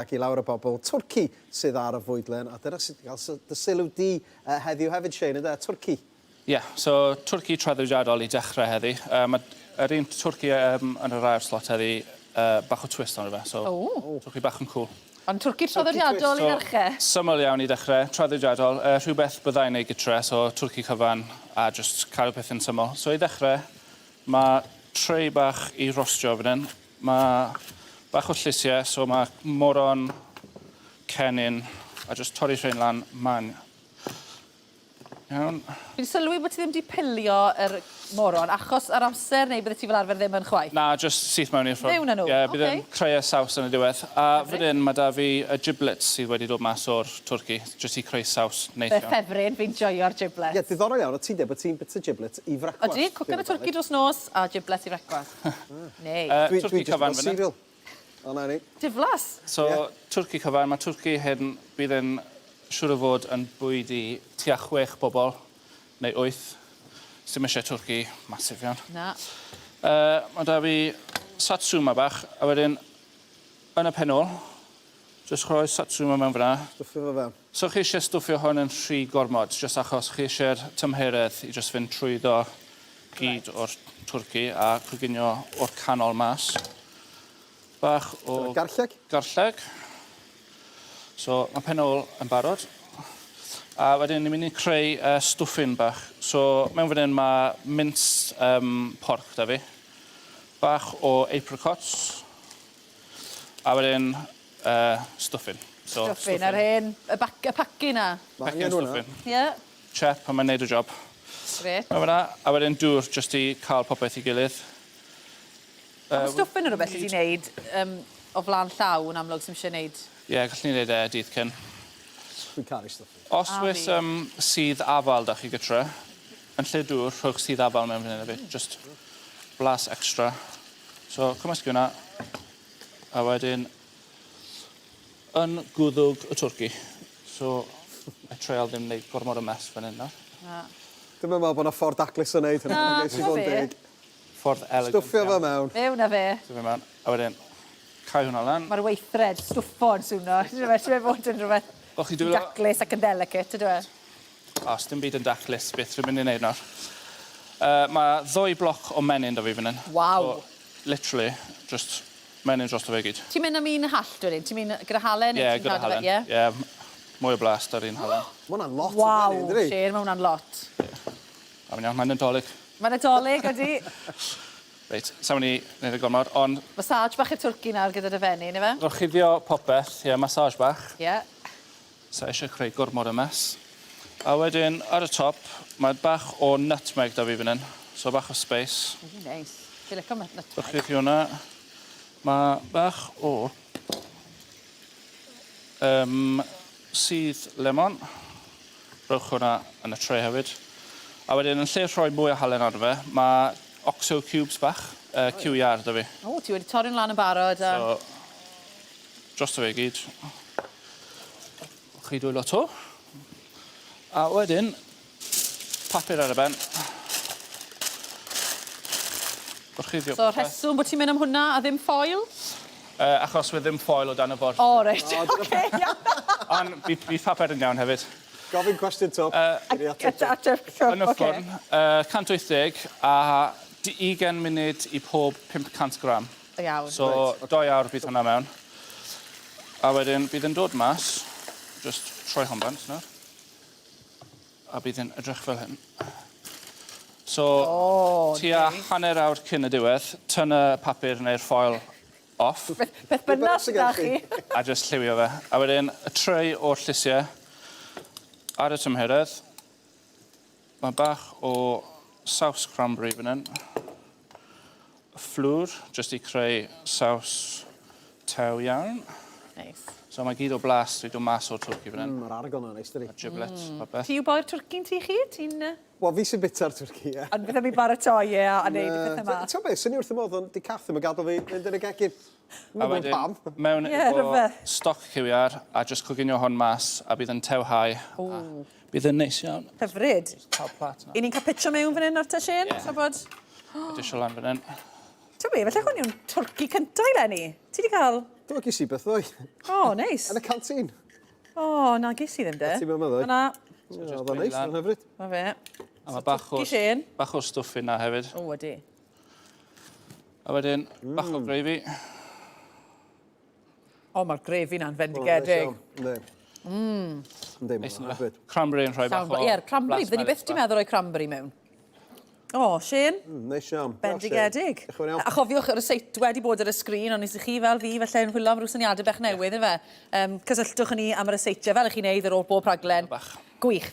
Ac i lawer o bobl, twrci sydd ar y fwydlen, a dyna sydd wedi cael dy sylw di heddiw hefyd, Shane, ynde? Twrci. Ie, yeah, so twrci traddodiadol i dechrau heddi. Mae yr un twrci um, yn yr ail slot heddi, bach o twist arno fe, so oh. twrci bach yn cool. Ond twrci traddodiadol i ddechrau? So, syml iawn i ddechrau, traddodiadol, rhywbeth byddai'n ei gytre, so twrci cyfan a just cadw pethau'n syml. So i ddechrau, mae tray bach i rostio fan hyn. Mae bach o llysiau, so mae moron, cennin, a jyst torri rhein lan, man. Iawn. Fi'n sylwi bod ti ddim 'di pilio yr moron, achos yr amser neu byddet ti fel arfer ddim yn chwaith? Na, jyst syth mewn i'r ffwrn. Mewn â nhw? Ie, bydd e'n creu y saws yn y diwedd. A fan hyn mae 'da fi y giblets sydd wedi dod mas o'r twrci, jyst i creu saws neis iawn. Fy ffefryn, fi'n joio'r giblets. Ie, diddorol iawn, o't ti'n deud bod ti'n bwyta giblets i frecwast. Odi, cwcan y twrci dros nos a giblets i frecwast. Nei. Dwi, dwi jyst yn cereal. O, na ni. Diflas! So, yeah. twrci cyfan, mae twrci hyn bydd yn siŵr o fod yn bwyd i tua chwech bobl, neu wyth. Sdim eisiau twrci masif iawn. Na. Mae da fi satsuma bach, a wedyn yn y pen ôl, jyst rhoi satsuma mewn fyna. Stwffio fo fewn. So chi eisiau stwffio hwn yn rhy gormod, jyst achos chi eisiau'r tymheredd i jyst fynd trwyddo gyd right. o'r twrci a coginio o'r canol mas. Bach o... Garlleg? Garlleg. So mae pen ôl yn barod. A wedyn ni'n mynd i creu stwffin bach. So mewn fan hyn mae mince um, pork da fi. Bach o apricots. A wedyn stwffin. So, stwffin, yr hen, y, bac, y pacyn na. Pacyn stwffin. Ie. Yeah. Chep, a mae'n neud y job. Gret. Mae fyna, a wedyn dŵr, jyst i cael popeth i gilydd. Uh, Mae stwffin yn rhywbeth ti wneud um, o flaen llaw yn amlwg sy'n eisiau wneud. Ie, yeah, gallwn ni wneud e dydd cyn. Dwi'n caru stwffin. Os oes um, sudd afal da chi gytre, yn lle dŵr, rhowch sudd afal mewn fan hyn hefyd. Just blas extra. So, cymysgu hwnna. A wedyn yn gwddwg y twrci. So, I treial ddim wneud gormod o mess fan hyn nawr. Na. Dwi'm yn meddwl bod 'na ffordd daclus o wneud hynny. Na, i fod yn deg. Ffordd elegant. Stwffio fo mewn. Mewn â fe. Stwffio mewn. A wedyn cau hwnna lan. Mae'r weithred stwffo yn swno. Ti'n meddwl fod yn rhywbeth daclus ac yn delicate, yndyw e? Os dim byd yn daclus, beth dwi'n mynd i wneud nawr? Mae ddwy bloc o menyn 'da fi fan hyn. Waw! So, literally, just menyn drosto fe i gyd. Ti'n mynd am un hallt wedyn? Ti'n mynd gyda halen? Ie, gyda halen. Ie? Ie, mwy o blas 'da'r un halen. Ma' hwnna'n lot o menyn, yndydi? Waw, Shane, ma' hwnna'n lot. Ie. A mae'n iawn, mae'n Nadolig. Mae'n Nadolig, odi. Reit, sa'n mynd i wneud e gormod, ond... Massage bach i'r twrci nawr gyda dy fenyn, ife? Gorchuddio popeth, ie, massage bach. Ie. Sa eisiau creu gormod o mess. A wedyn ar y top, mae bach o nutmeg 'da fi fan hyn. So bach o spice. Ww, neis. Fi'n lico nutmeg. Bychu chi hwnna. Mae bach o um, sudd lemon. Rhowch hwnna yn y tray hefyd. A wedyn yn lle rhoi mwy o halen arno fe, mae OXO cubes bach, cyw iâr 'da fi. O, ti wedi torri nhw lan yn barod a... So, drosto fe i gyd. Chi dwylo 'to. A wedyn, papur ar y ben. Gorchuddio So rheswm bod ti'n mynd am hwnna a ddim ffoil? Achos wedd ddim ffoil o dan y ford. O reit, oce iawn. Ond bydd, bydd papur yn iawn hefyd. Gofyn cwestiwn twp. Ateb twp, Yn y ffwrn, 180 a 20 munud i pob 500 gram. Iawn. So, reit, okay. doi awr bydd hwnna mewn. A wedyn bydd yn dod mas, just troi hon bant nawr. A bydd yn edrych fel hyn. So, oh, tua nice. hanner awr cyn y diwedd, tyn y papur neu'r ffoil off. Beth, beth bynnag sydd â chi. A just lliwio fe. A wedyn, y tray o'r llysiau ar y tymheredd. Mae bach o saws cranberry fan hyn. Fflwr, jyst i creu saws tew iawn. Neis. So mae gyd o blas wedi dod mas o'r twrci fan hyn. Mm, mae'r arogl yna'n neis, dydi? A giblets, mm. popeth. Ti yw boi'r twrci'n tŷ chi? Ti'n... Wel, fi sy'n bita'r twrci, ie. Ond beth am i baratoi e a, a neud y pethau yma? Ti'n beth, sy'n ni wrth y modd, ond di Cath ddim yn gadael fi fynd yn y gegin. A wedyn, mewn yeah, efo stoc cyw iâr, a jyst coginio hon mas, a bydd yn tewhau. Ww. Bydd yn neis iawn. Hyfryd. Cael plat 'na. 'Yn ni'n cael pitio mewn fan hyn nawr te, Shane? Ie. Tra bod... A disho lan fan hyn. T'o' be', falle hwn yw'n twrci cynta i leni. Ti 'di ca'l... Do, ges i beth ddoe. O, neis. Yn y canteen. O, na, ges i ddim de. Ti'n meddwl ddoe? Na. Oedd o'n neis, o'n hyfryd. Ma fe. A mae bach o, Twrci Shane. bach o stwff yna hefyd. O, ydi. A wedyn, bach o gravy. O, mae'r grefi na'n fendigedig. Yndi. Yndi, Neis mae'n yna. hyfryd. Cranberry yn rhoi bach o... Ie, cranberry. blas Bydden ni byth 'di melys bach. meddwl rhoi cranberry mewn. O, Shane. Neis iawn. Bendigedig. Diolch yn iawn. A chofiwch, y ryseit wedi bod ar y sgrin, ond nes i chi fel fi, felly yn chwilio am ryw syniadau bach newydd, yfe. Cysylltwch â ni am y ryseitiau, fel ych chi'n neud ar ôl bob rhaglen. Bach. Gwych.